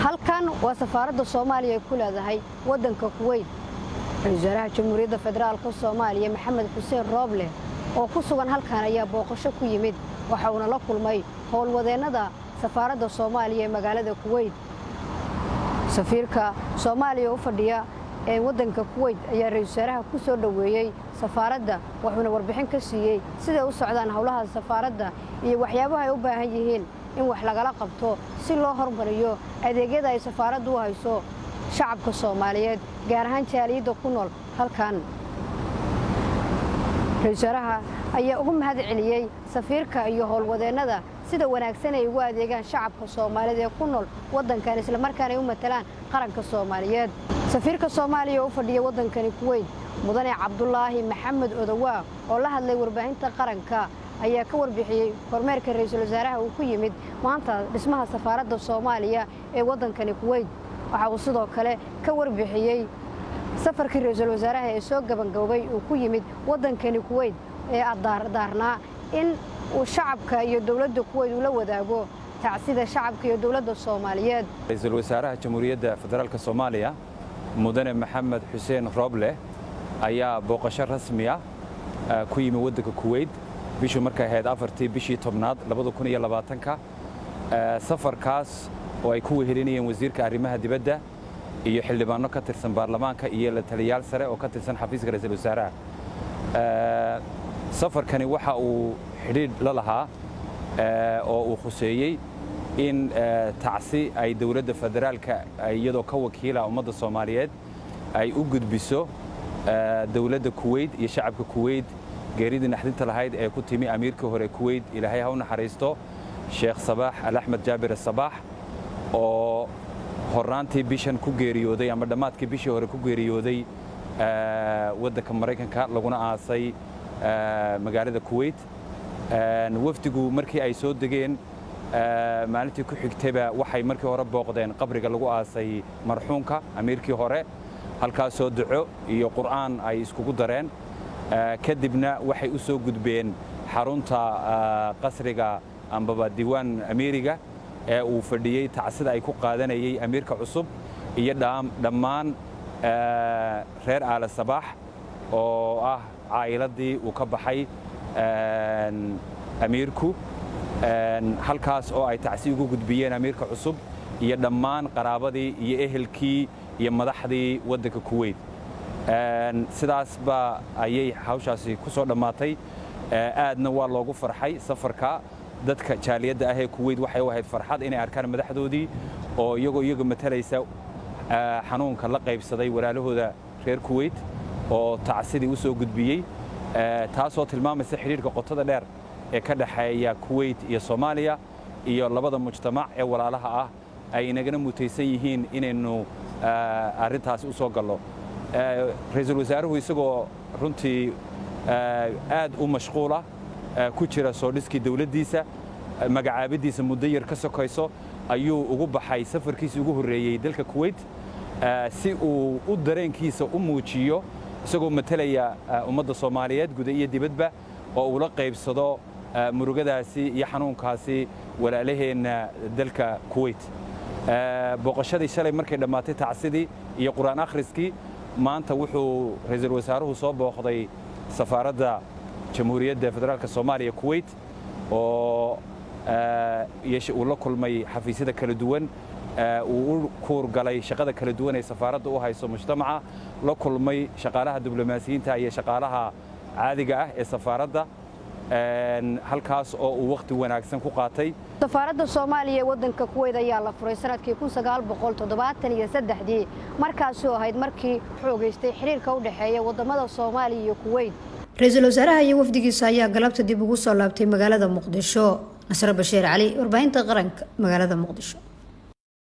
Halkan waa safaaradda Soomaaliya ay ku leedahay waddanka Kuweyt. Ra-isul Wasaaraha Jamhuuriyadda Federaalka Soomaaliya, Maxamed Xuseen Rooble, oo ku sugan halkan ayaa booqasho ku yimid. Waxa uuna la kulmay howlwadeennada safaaradda Soomaaliya ee magaalada Kuweyt. Safiirka Soomaaliya u fadhiya ee waddanka Kuweyt ayaa ra-isul wasaaraha ku soo dhoweeyey safaaradda, wuxuuna warbixin ka siiyey siday u socdaan howlaha safaaradda iyo waxyaabaha ay u baahan yihiin in wax lagala qabto si loo hormariyo adeegyada ay safaaraddu u hayso shacabka Soomaaliyeed, gaar ahaan jaaliyadda ku nool halkan. Ra-isul wasaaraha ayaa ugu mahad celiyey safiirka iyo howlwadeennada sida wanaagsan ay ugu adeegaan shacabka Soomaaliyeed ee ku nool waddankan, islamarkaana ay u matalaan qaranka Soomaaliyeed. Safiirka Soomaaliya oo u fadhiya waddankani Kuweyt, Mudane Cabdulaahi Maxamed Odowaa, oo la hadlay warbaahinta qaranka, ayaa ka warbixiyey kormeerka ra-iisul wasaaraha uu ku yimid maanta dhismaha safaaradda Soomaaliya ee waddankani Kuweyt. Waxa uu sidoo kale ka warbixiyey safarkii ra-iisul wasaaraha ee soo gabangoobay uu ku yimid waddankani Kuweyt ee daarnaa in uu shacabka iyo dowladda Kuweyt ula wadaago tacsida shacabka iyo dowladda Soomaaliyeed. Ra-iisul Wasaaraha Jamhuuriyadda Federaalka Soomaaliya, Mudane Maxamed Xuseen Rooble, ayaa booqasho rasmi ah ku yimi waddanka Kuweyt bishuu markay ahayd 4-tii bishii 10aad 2020-ka. Safarkaas oo ay ku wehelinayeen wasiirka arrimaha dibadda iyo xildhibaanno ka tirsan baarlamaanka iyo la taliyaal sare oo ka tirsan xafiiska ra-iisul wasaaraha. Safarkani waxa uu xidhiidh la lahaa oo uu khuseeyey in tacsi ay dowladda federaalka, iyadoo ka wakiila ummadda Soomaaliyeed, ay u gudbiso dowladda Kuweyt iyo shacabka Kuweyt geeridii naxdinta lahayd ee ku timi amiirkii hore Kuweyt, Ilaahay ha u naxariisto, Sheekh Sabaax Alaxmed Jaabir Asabaax, oo horraantii bishan ku geeriyooday ama dhammaadkii bishii hore ku geeriyooday waddanka Maraykanka, laguna aasay magaalada Kuweyt. Wafdigu markii ay soo degeen maalintii ku xigtayba, waxay markii hore booqdeen qabriga lagu aasay marxuumka amiirkii hore, halkaasoo duco iyo qur'aan ay iskugu dareen. Kadibna waxay u soo gudbeen xarunta qasriga ambaba diiwaan amiiriga ee uu fadhiyey tacsida ay ku qaadanayey amiirka cusub iyo dhammaan reer Aala Sabaax, oo ah caa'iladii uu ka baxay amiirku, halkaas oo ay tacsi ugu gudbiyeen amiirka cusub iyo dhammaan qaraabadii iyo ehelkii iyo madaxdii waddanka Kuweyt. Sidaas baa ayay hawshaasi ku soo dhammaatay. Aadna waa loogu farxay safarka. Dadka jaaliyadda ah ee Kuweyt waxay u ahayd farxad inay arkaan madaxdoodii oo iyagoo iyaga matalaysa xanuunka la qaybsaday walaalahooda reer Kuweyt oo tacsidii u soo gudbiyey, taasoo tilmaamaysa xidhiidhka qotada dheer ee ka dhexeeya Kuweyt iyo Soomaaliya iyo labada mujtamac ee walaalaha ah ay inagana mutaysan yihiin inaynu arrintaasi u soo gallo. Ra-iisul wasaaruhu, isagoo runtii aad u mashquula, ku jira soo dhiskii dowladdiisa, magacaabiddiisa muddo yar ka sokayso, ayuu ugu baxay safarkiisii ugu horreeyey dalka Kuweyt si uu u dareenkiisa u muujiyo, isagoo matalaya ummadda Soomaaliyeed guda iyo dibadba, oo uu la qaybsado murugadaasi iyo xanuunkaasi walaalaheenna dalka Kuweyt. Booqashadii shalay markay dhammaatay, tacsidii iyo qur'aan akhriskii, maanta wuxuu ra-iisul wasaaruhu soo booqday safaaradda Jamhuuriyadda Federaalka Soomaaliya Kuweyt, oo uu la kulmay xafiisyada kala duwan, uu u kuurgalay shaqada kala duwan ee safaaradda u hayso mujtamaca, la kulmay shaqaalaha diblomaasiyiinta iyo shaqaalaha caadiga ah ee safaaradda, halkaas oo uu wakhti wanaagsan ku qaatay. Safaaradda Soomaaliya ee waddanka Kuweyt ayaa la furay sanadkii 1973-dii, markaasoo ahayd markii xoogaystay xiriirka u dhexeeya waddamada Soomaaliya iyo Kuweyt. Ra-iisul wasaaraha iyo wafdigiisa ayaa galabta dib ugu soo laabtay magaalada Muqdisho. Nasre Bashiir Cali, warbaahinta qaranka, magaalada Muqdisho.